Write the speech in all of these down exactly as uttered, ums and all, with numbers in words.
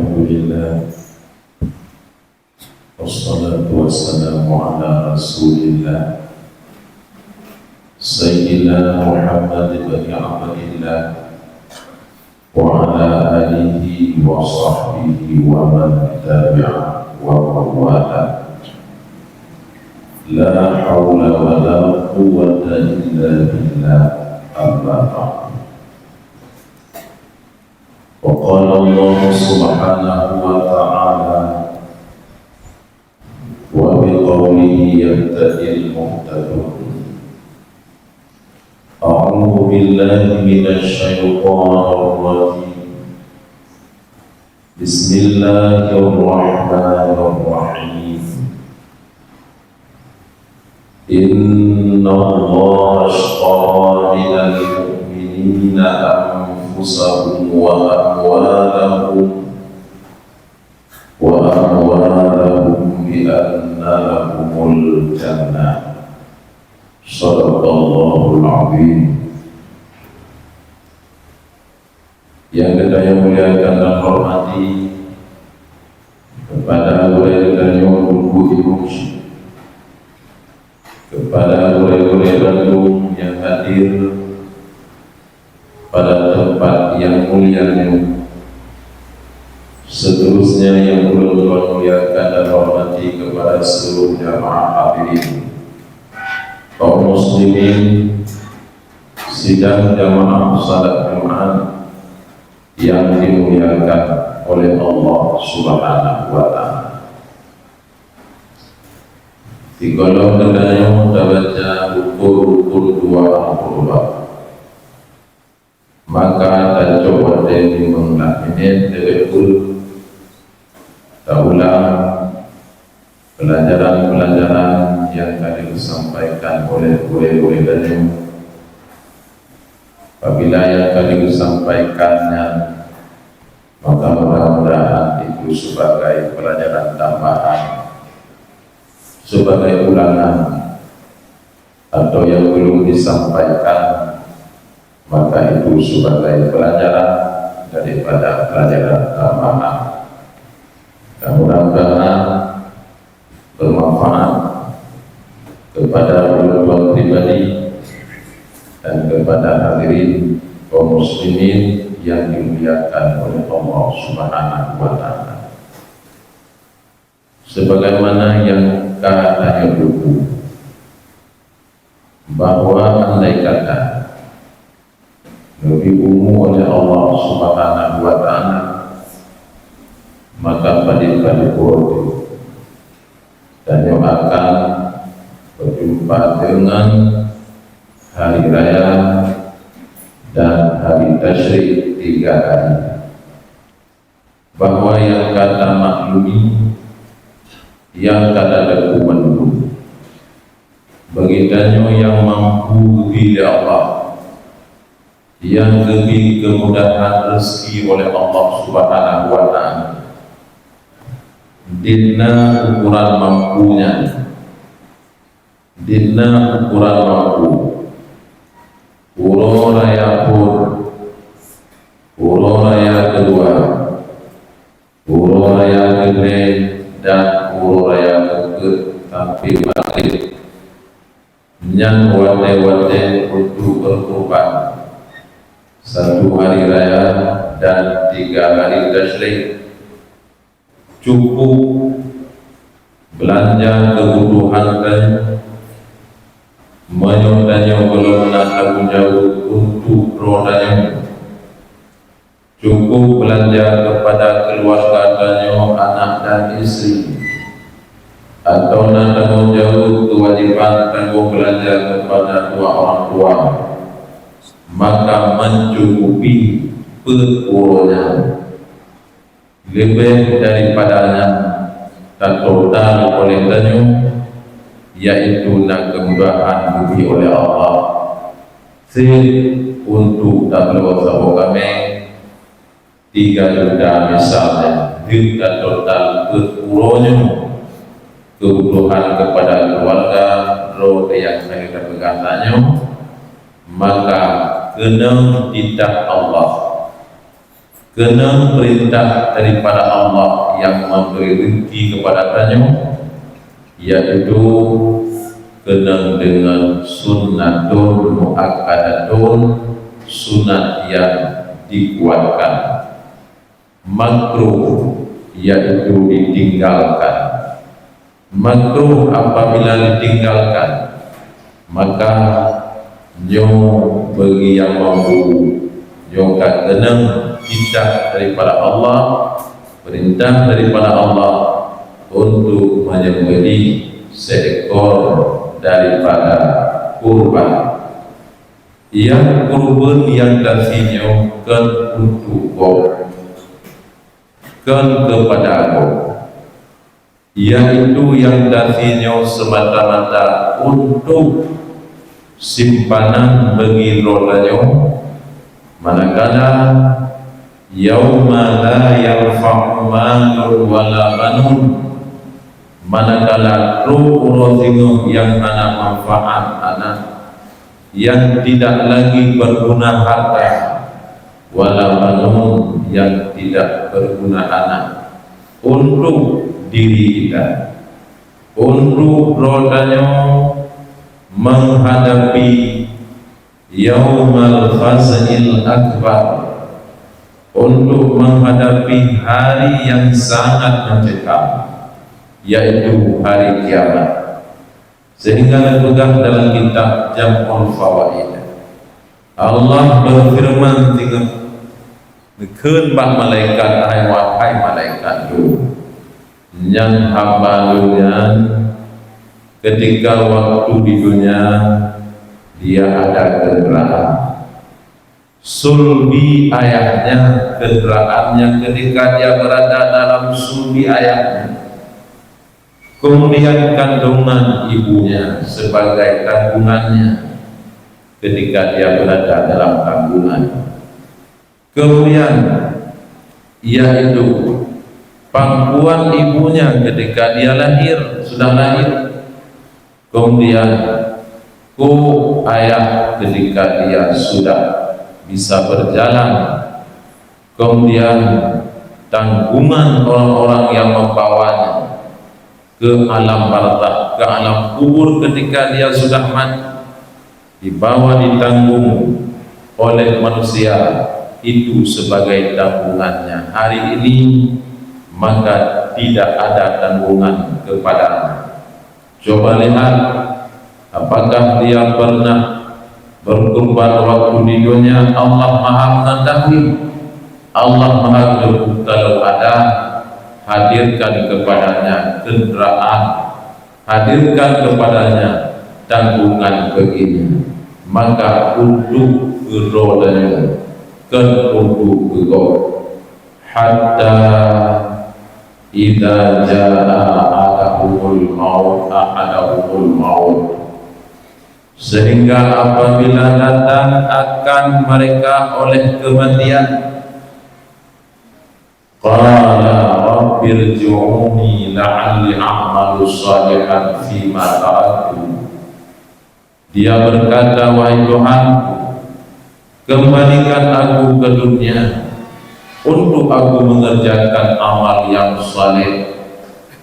Alhamdulillah. Wassalatu wassalamu ala Rasulillah, Sayyidina Muhammad bin Abdillah, wa ala alihi wa sahbihi wa man tabi'a wa man wala. La haula wa la quwwata illa billah, amma ba'du. Wa qala Allah subhanahu wa ta'ala, wa bi qawlihi yahtadil muhtadun. A'udzu billahi minasy syaithanir rajim. Bismillahirrahmanirrahim. Innallaha ashtara minal mu'minina anfusahum wa amwalahum, wa amwalahum bi anna lahumul jannah. Shadaqallahul azim. Nyang geutanyoe muliakan dan hormati, kepada gurée geutanyoe Teungku Imum Syik, kepada gurée-gurée bandum nyang hadir pada tempat nyang mulia nyoe, seterusnya nyang ulôn tuan muliakan dan hormati kepada seluruh jamaah hadirin, kaum muslimin, sidang jamaah salat Jumat yang dimuliakan oleh Allah Subhanahu wa Ta'ala. Sigohlom geutanyoe tabaca rukun-rukun doa Al-Qurban, maka tacok watée limong blah minét leubeh kureueng, taulang peulajaran-peulajaran nyang ka disampaikan oleh gurée-gurée tanyoe. Apabila nyang ka disampaikan nyan, maka mudah-mudahan itu sebagai peulajaran tambahan, sebagai ulangan, atau nyang belum disampaikan, maka itu sebagai peulajaran daripada peulajaran tambahan. Dan mudah-mudahan bermanfaat kepada ulôn tuan pribadi dan kepada hadirin kaum muslimin yang dimuliakan oleh Allah Subhanahu wa Ta'ala. Sebagaimana nyang ka tanyoe teupeu, bahwa andai kata neubri umu oleh Allah Subhanahu wa Ta'ala, maka padub-padub uroe tanyoe akan beujumpa deungon hari raya dan hari tasyrik tiga hari. Bahwa nyang ka tamaklumi, nyang ka teupeue bandum, bagi tanyoe nyang mampu geubri lé Allah, nyang geubri keumudahan reuzeki oleh Allah Subhanahu wa Ta'ala, di na ukoran mampu nyan. Di na ukoran mampu. Uroe raya phon, uroe raya keudua, uroe raya keulhèe, dan uroe raya keupeuet sampoe maghrib. Nyan watèe-watèe untuk beureukeuban, satu hari raya dan tiga hari tasyrik. Cukup beulanja keubutuhan tanyoe, meunyoe tanyoe gohlom na tanggong jaweueb untuk droe tanyoe. Cukup beulanja keupada keuluwarga tanyoe, anak dan istri, atawa na tanggong jaweueb keuwajéban tanggong beulanja keupada dua orang tua, maka meucukupi peuet uroe nyan. Leubeh daripada nyan tatotal oleh tanyoe, yaitu na keumudahan geubri oleh Allah. Sit untuk tabloe saboh kaméng tiga juta misalnya, deuh tatotal peuet uroe nyoe keubutuhan keupada keuluwarga droe nyang ka geupeugah tanyoe, maka keunong titah Allah. Keunong peurintah daripada Allah nyang memberi rezeki kepada tanyoe, yaitu keunong deungon sunnatun muakkadatun, sunat nyang dikuatkan. Makruh, yaitu ditinggalkan. Makruh apabila ditinggalkan, maka nyoe bagi nyang mampu, nyoe ka keunong titah daripada Allah, peurintah daripada Allah untuk menyembelih seekor daripada kurban. Nyang kurban nyang tasi nyoe kon untuk gob, kon keupada gob, yaitu nyang tasi nyoe seumata-mata untuk simpanan bagi droe tanyoe, manakala yauma la yanfa'u malun wala banun, manakala trok uroe singoh nyang hana manfaat aneuk, nyang tidak lagi berguna harta, wala banun, nyang tidak berguna aneuk untuk diri kita, untuk droe tanyoe menghadapi Yaumal Faz'il Akbar, untuk menghadapi hari yang sangat mencekam, yaitu hari kiamat. Sehingga geupeugah dalam kitab Jam'ul Fawaid, Allah beufeureuman singoh, neukheun bak malaikat, "Hai wahai malaikat Lôn, nyan hamba Lôn nyan, ketika waktu di dunia dia ada keundraan. Sulbi ayahnya, keundraan nyang ketika dia berada dalam sulbi ayahnya. Kemudian kandungan ibunya sebagai tanggungannya ketika dia berada dalam kandungan. Kemudian, yaitu pangkuan ibunya ketika dia lahir, sudah lahir. Kemudian, kok ayah ketika dia sudah bisa berjalan. Kemudian, tanggungan orang-orang yang membawanya ke alam barzakh, ke alam kubur ketika dia sudah mati, dibawa ditanggung oleh manusia itu sebagai tanggungannya. Hari ini, maka tidak ada tanggungan kepadanya. Coba lihat, apakah dia pernah berkurban waktu di dunia? Allah Maha Mengetahui. Allah Maha Tahu. Kalau ada, hadirkan kepadanya kenderaan, hadirkan kepadanya tanggungan begini, maka untuk keudroe dan kon untuk keu gob. Hatta idza jaa ahadahumul maut, ahadahumul maut. Sehingga apabila datang akan mereka oleh kematian, qala rabbirji'uni la'alli a'malu shalihan fima taraktu. Dia berkata, "Wahai Tuhanku, kembalikan aku ke dunia untuk aku mengerjakan amal yang saleh."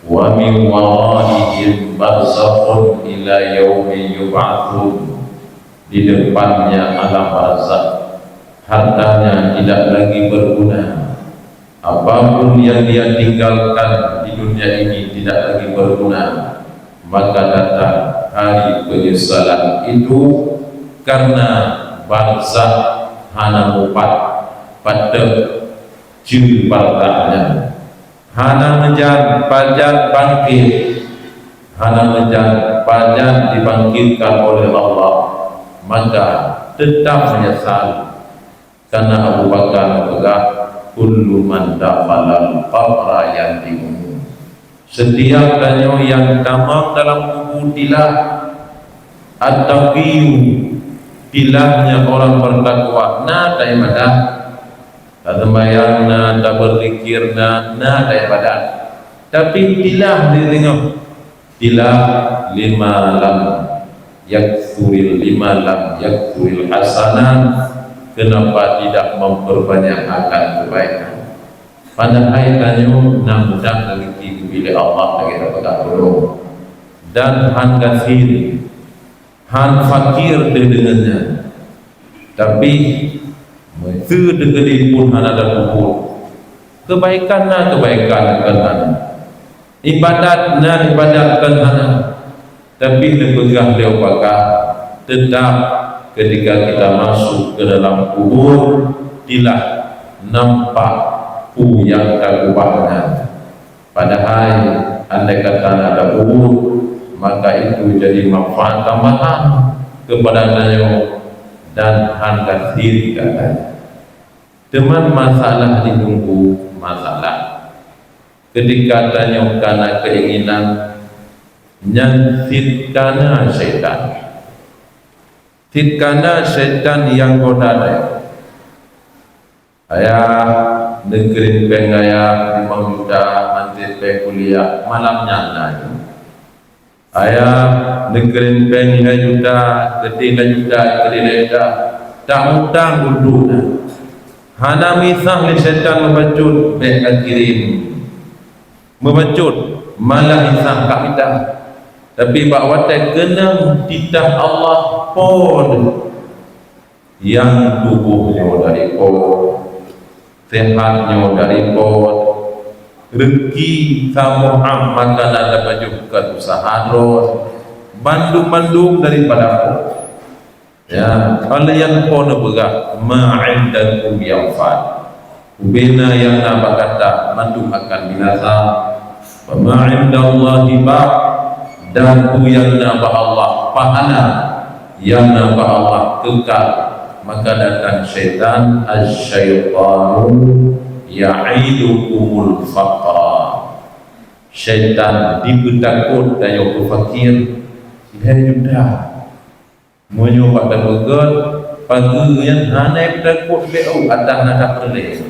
Wa min waraihim barzakhun ila yaumi yub'atsun. Di depannya alam barzakh. Hartanya tidak lagi berguna. Apapun yang dia tinggalkan di dunia ini tidak lagi berguna, maka datang hari penyesalan itu karena barzakh hana mupat, padub jeuet barzakh nyan. Hana meujan pajan bangkit, hana meujan pajan dibangkitkan oleh Allah, maka tetap menyesal. Karena Abu Bakar peugah, "Kullu man dakhalal qabra yandimu." Setiap tanyoe nyang tamong dalam kubu tilah, at-taqiyu, tilahnya orang bertakwa, na taibadah, taseumbahyang na, tabeuzikir na, na taibadah. Tapi tilah di singoh, tilah lima lam yaksuril, lima lam yaksuril hasanat, Kenapa tidak memperbanyak akan kebaikan? Padahai tanyoe na mudah rezeki geubri lé Allah lagée tapeugah ulôn. Dan han gasien, han fakir teuh deungon nyan. Tapi, meuseu teukeudi pun hana tapeubuet. Kebaikan na kebaikan kon hana. Ibadat na ibadat kon hana. Tapi neupeugah lé pakar, tetap ketika kita masuk ke dalam kubur, tilah nampak peue nyang takeubah nyan. Padahai andai kata na tapeubuet, maka itu jadi manfaat tambahan kepada tanyoe dan han gasien katanya. Teuma masalah ditunggu masalah. Ketika tanyoe kana keinginan, nyan cit kana syaitan. Cit kana syaitan nyang goda tanyoe. Ayah, neukirém péng ayah limong juta, han trép péng kuliah, malam nyan na. Ayah, neukirém péng lhée juta, keudeh lhée juta, keudeh lhée juta, tautang untuk na. Hana misah lé syaitan meubacut, bék kakirém. Meubacut, malah misah ka mita. Tapi bak watée keunong titah Allah, po nyang tuboh nyoe dari Po, sehat nyoe dari Po, rezeki samuham makanan tapajoh keu usaha droe, bandum-bandum daripada Po. Ya, oleh nyan Po neupeugah, "Ma indakum yanfad." Ubena nyang na bak gata mandum akan binasa. "Wa ma indallahi baq," dan peue nyang na bak Allah, pahala nyang na bak Allah kekal. Maka datang syaitan, "Asyaitanu ya'idukumul faqra." Syaitan jipeutakot tanyoe keu fakir, lhée juta. Meunyoe bak tapeugét, pageue nyan hana peutakot lé, oh, ata hana tapeureulée.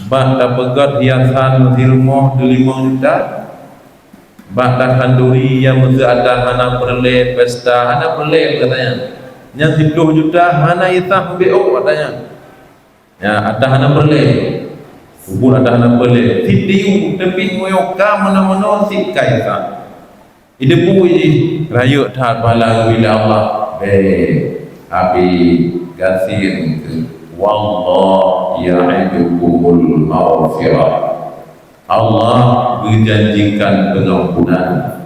Bak tapeugét hiasan meusireumah teulimong juta, bak takhanduri nyang meuseu ata hana peureulée, pesta hana peureulée, kata nyan. Nyan siploh juta hana isah bék, oh, kata nyan. Ya, ata hana peureulée. Ubit ata hana peureulée. Sitiyu, tapi meunyoe ka meunoe-meunoe, sit ka isah. Ideubu jih, rayeuk that pahala geubri lé Allah. Bék, habéh gasien keuh. Wallahu ya'idukumul maghfirah. Allah geujanjikan peungampunan.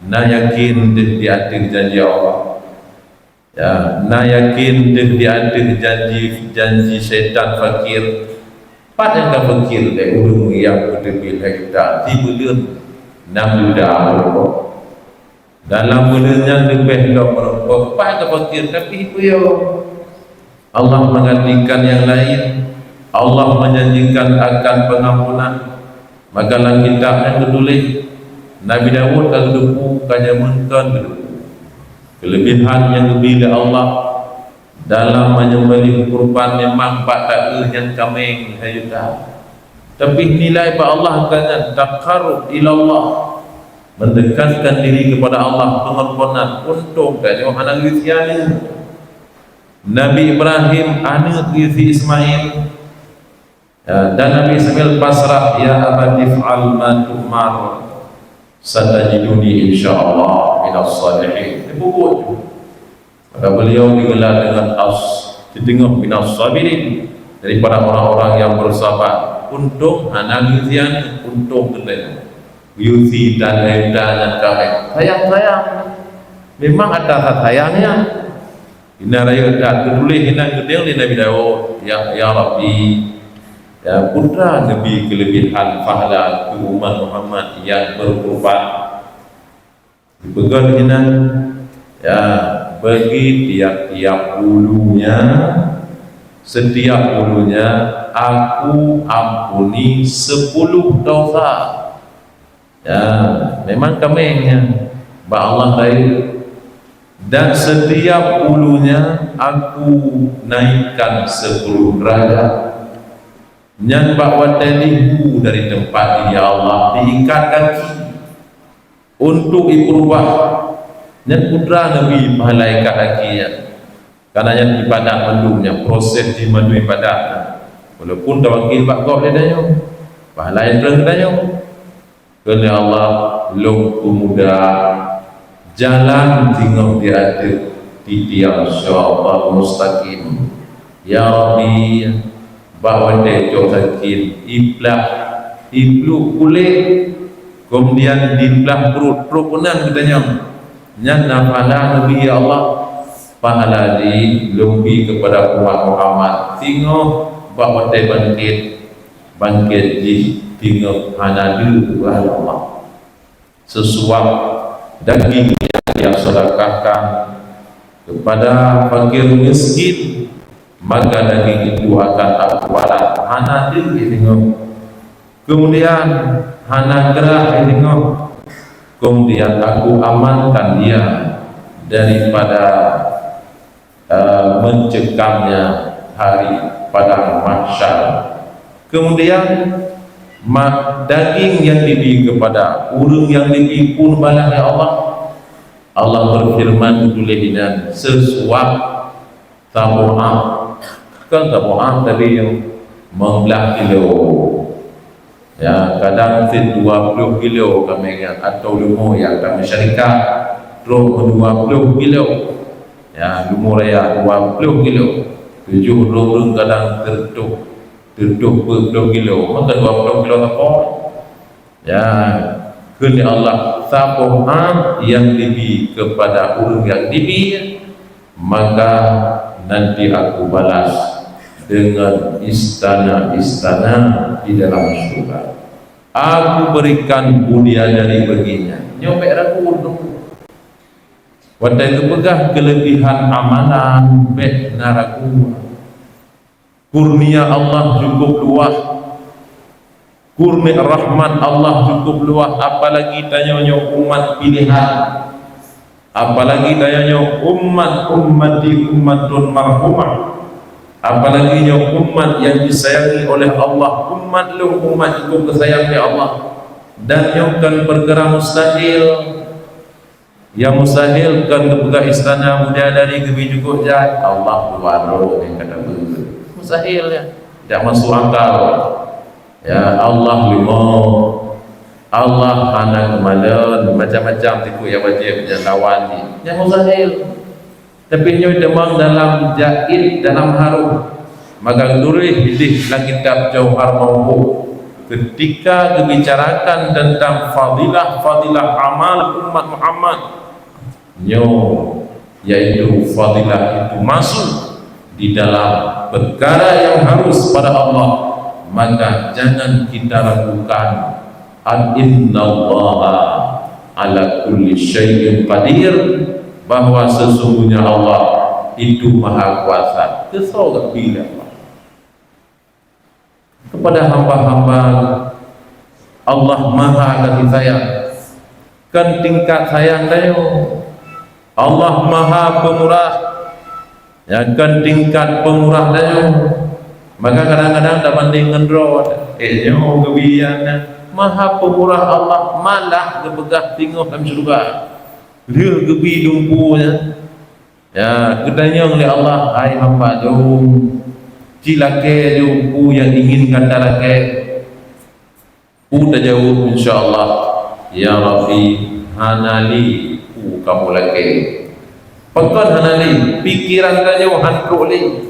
Na yakin deuh di ateueh janji Allah. Ya, na yakin deuh di ateueh janji, janji syaitan fakir. Pat nyang ka fakir lé ureuëng nyang beuteubiet lhée juta, sibeuleuen nam juta meurumpok. Dalam buleuen nyan leubeh lom meurumpok, pat ka fakir, tapi peue yo. Allah menggantikan yang lain. Allah menjanjikan akan pengampunan. Maka lam kitab nyan geutuléh, Nabi Daud ka geuteupeue, ka jameun kon geuteupeue. Keuleubehan nyang geubri lé Allah dalam menyembelih kurban memang bak taeu nyan kaméng lhée juta. Tapi nilai bak Allah ka nyan taqarrub ilallah, mendekatkan diri kepada Allah, pengorbanan, untông tanyoe hana geusianeuk. Nabi Ibrahim aneuëk geuh si Ismail, Ya, dan Nabi Ismail pasrah, "Ya abati if'al ma tu'mar, satajiduni insyaallah minas shalihin." Dipubuet. Maka beliau digelar dengan as-, diteungoh minas sabirin, daripada orang-orang yang bersabar. Untông hana geusianeuk, untông geutanyoe. Geusi dan lhée juta nyan kaméng. Sayang-sayang. Memang ata sayang nyan. Inan rayeuk that geutuléh inan geudong lé Nabi Daud, "Ya, ya Rabbi, ya, peue teuma neubi keuleubehan pahala keu umat Muhammad nyang beukurban?" Geupeugah inan, ya, bagi tiap-tiap bulunya, setiap bulunya aku ampuni sepuluh dosa. Ya, memang kaméng nyan bak Allah rayeuk. Dan setiap bulunya aku naikkan sepuluh derajat. Nyan bak watée dihu dari teumpat, ya Allah, diikat kaki untuk ipeurubah. Nyan peue teuma neubi pahala ikat kaki nyan. Karena nyan ibadat mandum nyan, proses jih mandum ibadat. Walaupun tawakil bak gob lé tanyoe, pahala nyang treun tanyoe. Kheun lé Allah, lôn peumudah jalan singoh di ateueh titiang siratal mustaqim. Ya Rabbi, bak watèe cok sakét, iplah, ipluek kulét, keumudian diplah pruet, pruet meunan geutanyoe. Nyan na pahala neubi, ya Allah. Pahala jih lôn bi keupada umat Muhammad singoh bak watèe bangkét, bangkét jih singoh hana deuh, ya Allah. Seusuap daging nyang dia sedekahkan kepada fakir miskin, maka daging itu akan Aku balas hana deuh singoh. Keumudian hana grah singoh. Keumudian Aku amankan dia daripada eh, meunceukamnya hari Padang Mahsyar. Keumudian, ma-, daging nyang dibi keupada ureuëng nyang dibi pun balah lé Allah. Allah beufeureuman tuléh inan seusuap saboh am. Kon saboh am, tapi nyoe meublah kilo. Ya, kadang sit dua ploh kilo kami ingat, atau leumo nyang kami syarikat, trok dua ploh kilo. Ya, leumo raya dua ploh kilo. Tujoh droe ureuëng kadang teutoh, teutoh peuet ploh kilo, maka dua ploh kilo sapo. Ya, kheun lé Allah, saboh am nyang dibi keupada ureuëng nyang dibi, maka nanti Aku balas dengan istana-istana di dalam syurga. Aku berikan bidadari baginya. Nyoe bék ragu dong. Watée geupeugah keulebihan amalan, bék na ragu. Kurnia Allah cukup luwah. Kurnia rahmat Allah cukup luwah, apalagi tanyoe nyoe umat pilihan. Apalagi tanyoe nyoe umat, ummati ummatun marhumah. Apalagi nyoe umat yang disayangi oleh Allah, umat lôn umat cukup geusayang lé Allah. Dan nyoe kon peukara mustahil. Nyang mustahil kon geupeugah istana bidadari geubi cukup jai, Allah dua droe nyang ka tabeuet. Mustahil nyan. Jak masuk akal. Ya, Allah leumo. Allah hana keumalon, macam-macam tipu nyang wajéb nyang lawan jih. Nyang mustahil. Tapi nyoe teuma dalam jaiz, dalam harôh. Maka geutuléh idéh lam kitab Jauhar Mauhub, ketika geubicarakan teuntang fadilah-fadilah amal umat Muhammad, nyoe, yaitu fadilah itu masuk di dalam perkara yang harus pada Allah, maka jangan kita ragukan. An innallaha ala kulli syai'in qadir, bahwa sesungguhnya Allah itu maha kuasa. Keu soe geubi lé Allah? Kepada hamba-hamba Allah maha kasih sayang. Kon tingkat sayang tanyoe. Allah maha peumurah. Nyang kon tingkat peumurah tanyoe. Maka kadang-kadang tabandeng ngon droe, eh, nyoe geubi nyan. Maha peumurah Allah malah geupeugah singoh lam syeuruga. Lheueh geubi dumpeue nyan. Ya, geutanyong lé Allah, "Hai hamba lôn, ci lakée lôn peue nyang inginkan talakée?" Peue tajaweueb, insya Allah, "Ya Rabbi, hana lé peue kamoe lakée." Pakon hana lé? Pikeran tanyoe han trok lé.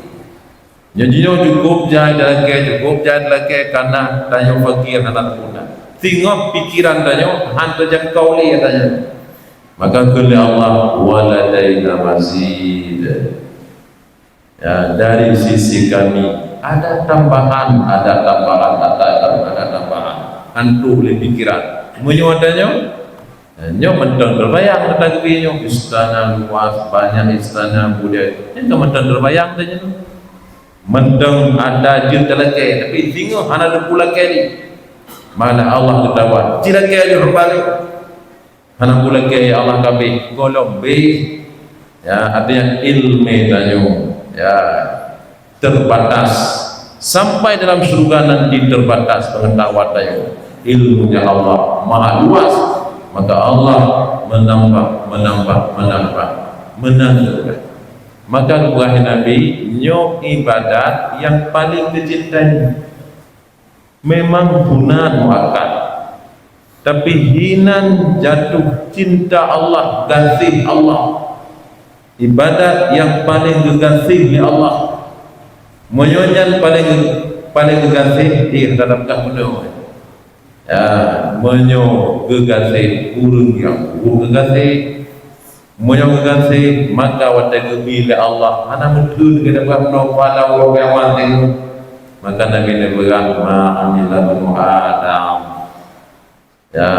Nyoe jinoe cukup jai talakée, cukup jai talakée, karena tanyoe fakir hana teupeuna. Singoh pikeran tanyoe han teujangkau lé tanyoe. Maka kheun lé Allah, "Wa ladaina mazid." Ya, dari sisi Kami ada tambahan, ada tambahan, ada, ada tambahan. Hantu lé pikiran. Meunyoe tanyoe, nyoe mantong teubayang ata geubi nyoe, istana luas, banyak istana, budaya. Nyoe ka mantong teubayang tanyoe. Mantong ata jeuet talakée, tapi singoh hana teupeu lakée lé. Malah Allah geutawa, "Ci lakée lé hamba lôn." Hana peue lakée, ya Allah, ka abéh, gohlom abéh. Ya, artinya ilmu tanyoe, ya, terbatas. Sampai dalam syurga nanti terbatas pengetahuan tanyoe. Ilmunya Allah maha luas, maka Allah menambah, menambah, menambah, menambah. Maka geupeugah Nabi, nyoe ibadat nyang paleng geucintai. Memang huna muakkad, tapi hinan jatuh cinta Allah, gaséh Allah. Ibadat nyang paleng geugaséh lé Allah. Meunyoe nyan paleng, paleng geugaséh, eh, tatap kah bunoe. Ya, meunyoe geugaséh ureuëng nyang buet geugaséh, meunyoe geugaséh, maka watée geubi lé Allah hana meutheun keu geupeugah meunoe pada uroe kiamat nyoe. Maka Nabi neupeugah, "Ma amila bnu Adam." Ya,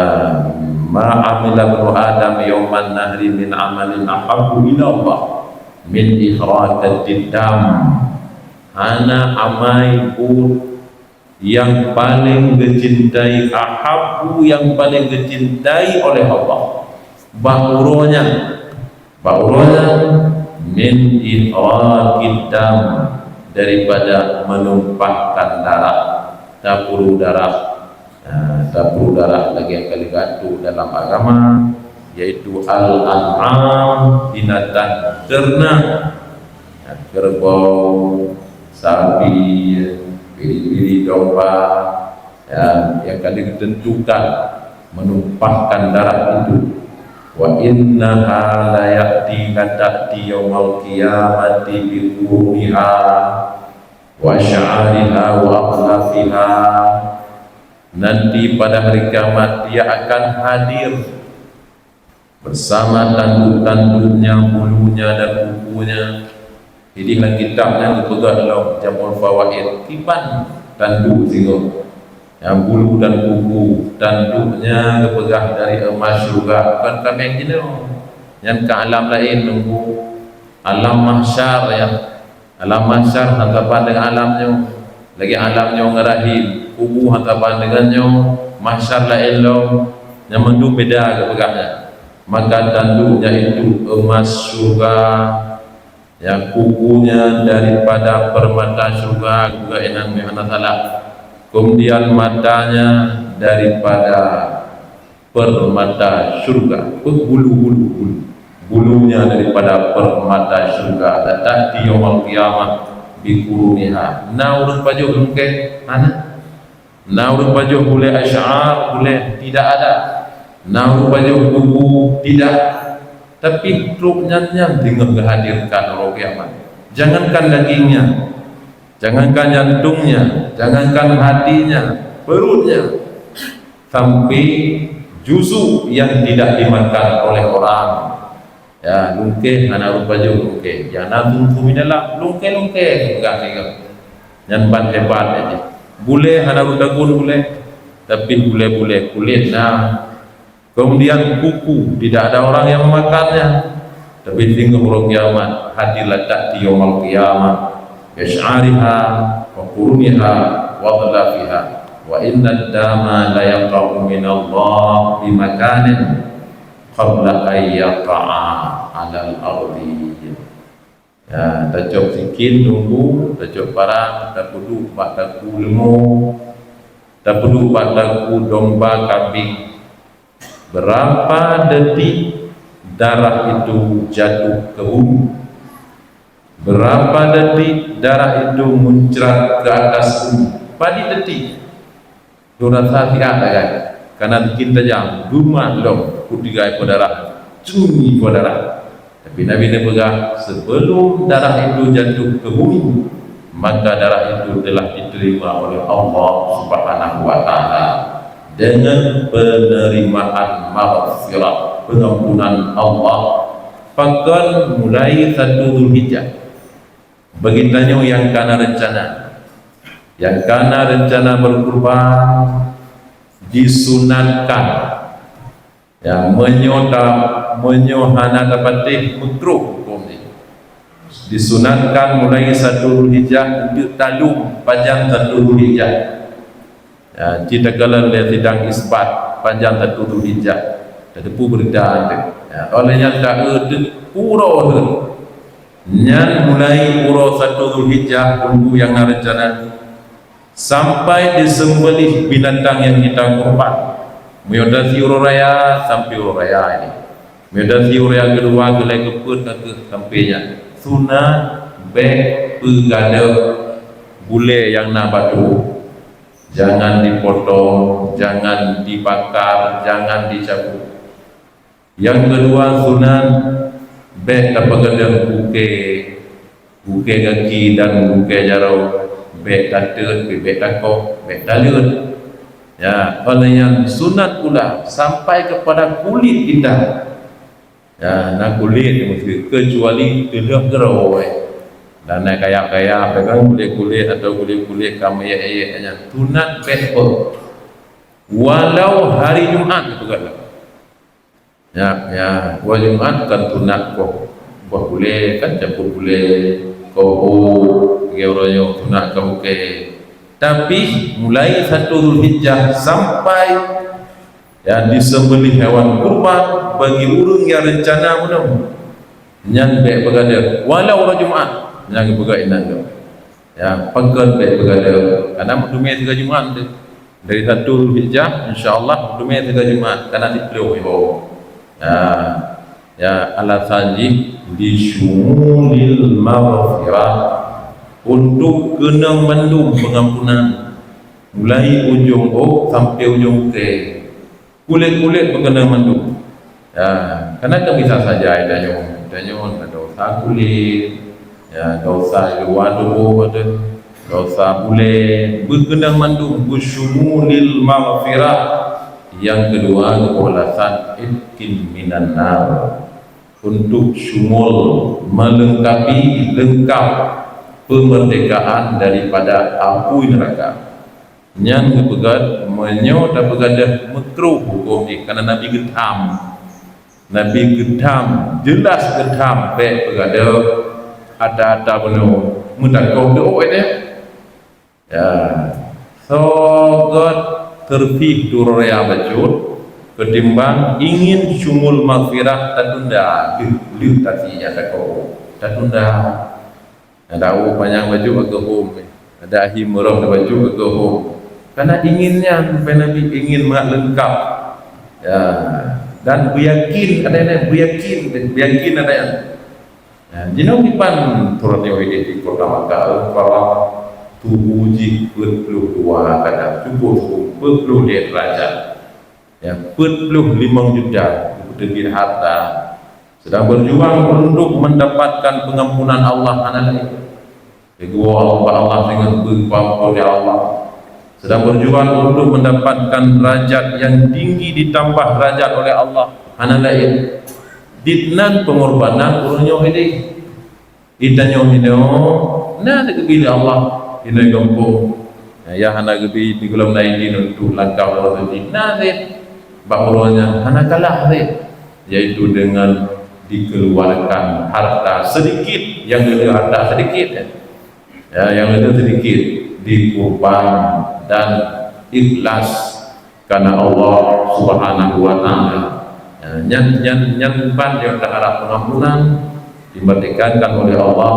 "Ma amila bnu Adam yauman nahri min amalin ahabbu ila Allah min ihraqatid dam." Hana amai buet nyang paleng geucintai, ahabbu, nyang paleng geucintai oleh Allah. Bak uroe nyan, bak uroe nyan, min ihraqid dam, daripada menumpahkan darah, tapuru darah. Nah, tapuru darah lagée nyang ka lheueh geuatur dalam agama, yaitu al-an'am, binatang ternak. Nah, kerbau, sapi, biri-biri, domba, ya, nyang ka ditentukan menumpahkan darah itu. "Wa innaha la ya'ti, la ta'ti yaumal qiyamati bi quruniha wa sya'ariha wa adlafiha." Nanti pada hari kiamat dia akan hadir bersama tanduk-tanduknya, bulunya dan kukunya. Jadi lam kitab nyan geupeugah lom Jam'ul Fawaid, kiban tanduk singoh. Nyang bulu dan kuku, tanduknya geupeugah dari emas syurga, bukan kaméng jinoe. Nyan ka alam laén nunggu. Alam mahsyar, ya. Alam mahsyar hana saban deungon alam nyoe. Lagée alam nyoe ngon rahim, kubu hana saban deungon nyoe, mahsyar laén lom. Nyan mandum beda geupeugah nyan. Maka tanduknya itu emas syurga, ya, kukunya daripada permata syurga, juga inan meuhana salah. Kemudian matanya daripada permata syurga, bulu-bulu, bulu. Bulunya daripada permata syurga, datang di yaumul qiyamah bi quruniha. Na ureuëng pajoh lungkée? Hana. Na ureuëng pajoh bulée asy'ar? Bulée, tidak ada. Na ureuëng pajoh kuku? Tidak. Tapi trok nyan-nyan teungoh geuhadirkan uroe kiamat. Jangankan dagingnya, jangankan jantungnya, jangankan hatinya, perutnya, sampai juzuk yang tidak dimakan oleh orang. Ya, lungkée hana ureuëng pajoh lungkée. Nyang na sumsu minallah, lungkée-lungkée peugah lé gob. Nyan ban hebat aja. Bulée hana ureuëng tagun bulée, tapi bulée-bulée kulét na. Kemudian kuku, tidak ada orang yang memakannya. Tapi teungoh uroe kiamat, hadir, la ta'ti yaumal qiyamah, bi asy'ariha wa quruniha wa adlafiha. Wa innad dama la yaqa'u minallah bi makanin qabla an yaqa'a 'alal ardi. Ya, tacok sikin nunggu, tacok parang, tapeuduek bak daku leumô, tapeuduek bak daku domba, kambing. Berapa detik darah itu jatuh ke bumi? Berapa detik darah itu muncrat ke atas bumi? Padit detik. Lôn rasa siat sagai, kana bikin tajam, beumah lom, kutigai peue darah, cungi peue darah. Tapi Nabi neupeugah, sebelum darah itu jatuh ke bumi, maka darah itu telah diterima oleh Allah Subhanahu wa Ta'ala dengan penerimaan maghfirah, pengampunan Allah. Pakon? Mulai satu Zulhijjah. Bagi tanyoe nyang kana rencana, nyang kana rencana berkurban, disunatkan. Ya, meunyoe ta-, meunyoe hana tapatéh, meutroh huköm jih. Disunatkan mulai satu Zulhijjah, untuk talum panjang satu Zulhijjah. Ya, ci takalon lé sidang isbat panjang satu Zulhijjah. Tateupeue beurita teuh. Ya, oleh nyan taeu teuh uroe teuh. Nyan mulai uroe satu Zulhijjah, tunggu nyang na rencana, sampai disembelih binatang yang kita kurban. Meunyoe tasie uroe raya, sampai uroe raya ini. Meunyoe tasie uroe raya keudua, keulhée, keupeuet, ka keuh sampai nyan. Sunat bèk peugadôh bulèe nyang na batu. Jangan dipotong, jangan dibakar, jangan dicabut. Nyang keudua sunat, bèk tapeugadôh bukée, bukée gaki dan bukée jaroe, bèk tateuet, bèk takoh, bèk taleuet. Ya, oleh nyan sunat pula sampai kepada kulit kita. Ya, na kulit meusti, kecuali teuleuh keudroe. Dan na kayap-kayap, kan, kulit-kulit atau kulit-kulit ka meyek-yek nyan. Sunat bèk peuh. Walau hari Jumat peugadôh. Ya, ya, hari Jumat kan sunat koh, koh bulèe, kan cabut bulèe, koh, lagèe uroe nyoe sunat koh bukée. Tapi mulai satu Zulhijjah sampai, ya, disembelih hewan kurban bagi ureueng nyang rencana meunoe, nyan bèk peugadôh, walau uroe Jumat, nyan geupeugah inan nyoe. Ya, pakon bèk peugadôh, karena meuteumé sigoe Jumat teuh. Dari satu Zulhijjah, insya Allah, meuteumé sigoe Jumat, karena siplôh iho. Ya, ya, alasan jih, "Lisyumulil maghfirah", untuk keunong mandum pengampunan, mulai ujong ôk sampai ujong bukée. Kulit-kulit peukeunong mandum. Ya, karena kan bisa saja tanyoe, tanyoe na dosa kulit, ya, dosa luwa tuboh, dosa bulèe, beukeunong mandum, bisyumulil maghfirah. Nyang keudua, geupeulasan itkin minan nar. Untuk syumul, melengkapi, lengkap pemerdekaan daripada apui neraka. Nyan geupeugah, meunyoe tapeugadôh meukruh huköm jih, karena Nabi geutham. Nabi geutham, jeulaih geutham bèk peugadôh ata-ata bunoe, meutakoh deuh, eh, deh. Ya, soe göt teurpih turaya bacut keutimbang ingin syumul maghfirah tatunda, lheueh, lheueh tasi nyang takoh, tatunda. Ada ureueng panyang bacut ageuhom, ada ahi meurok bacut ageuhom. Karena ingin nyan, supaya Nabi ingin mangat lengkap. Ya, dan beuyakin, ada nyan, beuyakin, beuyakin ada nyan. Ya, jinoe kiban turot nyoe di, di kota Makkah, para tuboh jih peuet ploh dua kadang, cukup, cukup peuet ploh lhèe derajat. Ya, peuet ploh limong juta geupeuteubit harta. Sedang berjuang untuk mendapatkan pengampunan Allah, hana laén. Geuwoe bak Allah deungon beuamphon lé Allah. Sedang berjuang untuk mendapatkan derajat yang tinggi, ditambah derajat oleh Allah, hana laén. Dinan pengorbanan ureueng nyoe idéh. Di tanyoe hinoe, na teugeubri lé Allah hinoe gampông. Nyang hana geubri di gohlom laén jih untuk langkah uroe suci. Na lé bak uroe nyan hana kalah lé, yaitu dengan dikeluarkan harta sedikit, nyang geubri harta sedikit, ya. Ya, nyang geubri sedikit dikurban dan ikhlas karena Allah Subhanahu wa Ta'ala. Ya, nyan, nyan, nyan ban nyang taharap pengampunan, dimerdekakan oleh Allah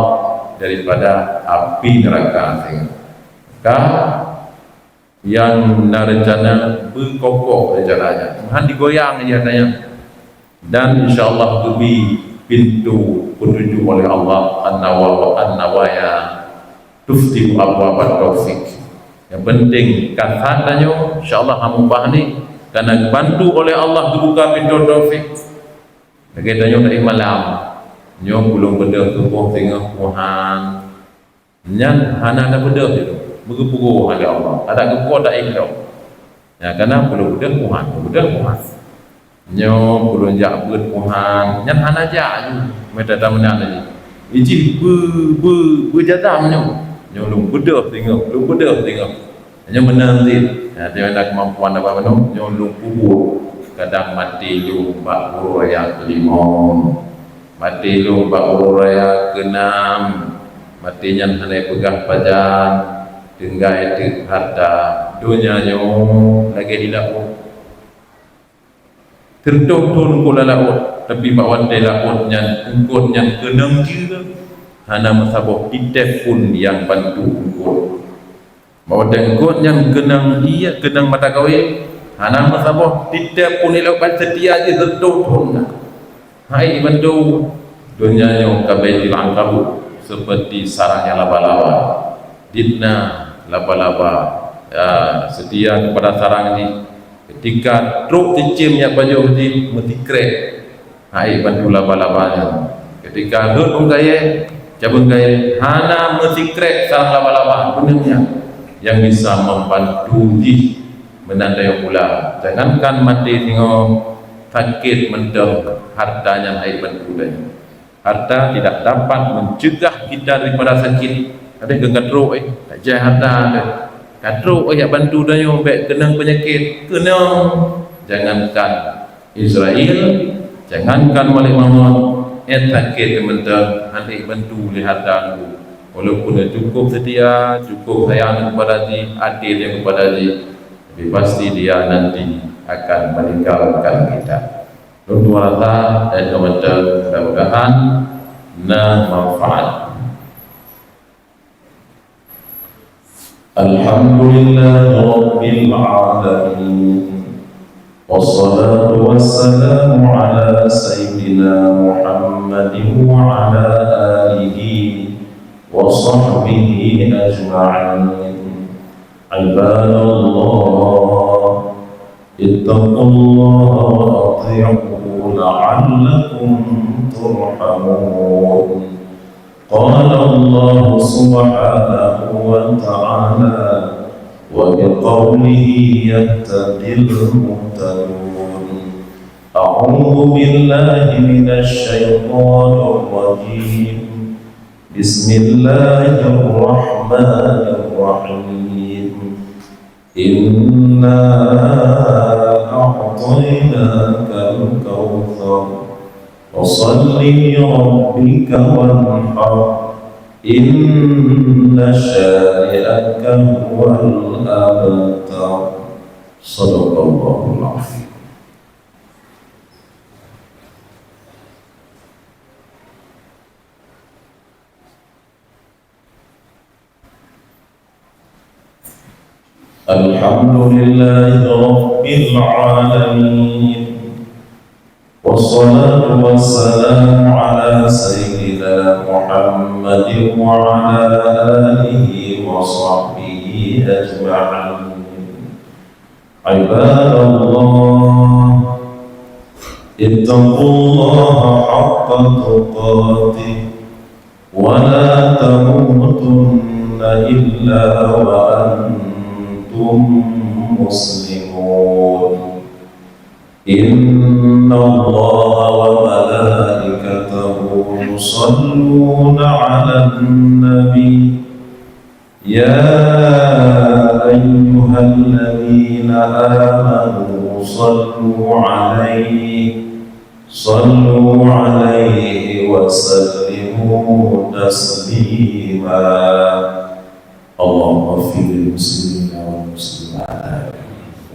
daripada api neraka. Maka, nyang na rencana beukokoh rencananya, han digoyang rencananya. Dan insya Allah geubri pintoe peutujoh oleh Allah, an-nawa-, an-nawaya tuftihu abwabat taufik. Nyang penting, ka that tanyoe, insya Allah, hana mubah ni, karena geubantu oleh Allah geubuka pintoe taufik. Lagèe tanyoe tadi malam, nyoe ulôn beudôh tuboh singoh Tuhan. Nyan hana tabeudôh itu, meugeupeugoh lé Allah. Adak geupeugah taéh lom. Nyan kana peue beudôh Tuhan, beudôh Tuhan. Nyoe ulôn jak beuet Tuhan, nyan hana jak ju. Meuta tameunan lagi. Ijih beu-, beu-, beujazam nyoe. Nyoe lôn beudôh teungoh, lôn beudôh teungoh. Nyoe meunan cit. Nyan, nyoe na keumampuan haba meunan, nyoe lôn peubuet. Kadang maté lôn bak uroe raya keulimong. Maté lôn bak uroe raya keunam, maté nyan hana peugah pajan, tinggai teuk harta. Donya nyoe lagèe di laôt. Teuntèe thôn eungkôt lam laôt, tapi bak watèe laôt nyan, eungkôt nyan keunong jeuet, hana meusaboh titèp pun nyang bantu eungkôt. Bak watèe eungkôt nyan keunong ie, keunong mata kawé, hana meusaboh titèp pun ilok ban seutia jih reutôh thôn na. Hai bantu, Donya nyoe ka Baitul Ankabut, seperti sarangnya laba-laba. Dibna laba-laba, ya, setia kepada sarang jih. Ketika trok cicém jak pajoh jih, meusikrek hai bantu laba-laba nyan. Ketika rhot ôn kayée, cabeueng kayée, hana meusikrek sarang laba-laba, beuneueng nyan nyang bisa membantu jih. Meunan tanyoe pula, jangankan maté singoh, sakét mantong harta nyan hai bantu tanyoe. Harta tidak dapat mencegah kita daripada sakit. Ada ke ka trok, eh, tak jai harta ada. Ka trok, eh, jak bantu tanyoe bék keunong penyakit. Keunong. Jangankan Israel, jangankan Malik Mahmud, eh, sakét mantong hana bantu lé harta tu. Walaupun dia cukup setia, cukup sayang kepada jih, adil dia kepada jih, tapi pasti dia nanti akan meninggalkan kita. Lôn tuan rasa dan teman-teman, mudah-mudahan na manfaat. Alhamdulillahirabbil alamin. Wassalatu wassalamu ala sayyidina Muhammadin wa ala alihi wa sahbihi ajma'in. Ibadallah, اتقوا الله وأطيعوه لعلكم ترحمون. قال الله سبحانه وتعالى: وبقوله يهتدي المهتدون. أعوذ بالله من الشيطان الرجيم. بسم الله الرحمن الرحيم. إنا أعطيناك الكوثر. فصل لربك وانحر. إن شانئك هو الأبتر. صدق الله العظيم. الحمد لله رب العالمين. والصلاة والسلام على سيدنا محمد وعلى آله وصحبه أجمعين. عباد الله، اتقوا الله حق تقاته ولا تموتن إلا وأنتم مسلمون. إن الله وملائكته يصلون على النبي، يا أيها الذين آمنوا صلوا عليه، صلوا عليه وسلموا تسليما. اللهم اغفر للمسلمين والمسلمات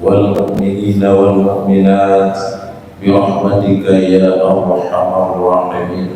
والمؤمنين والمؤمنات برحمتك يا أرحم الراحمين.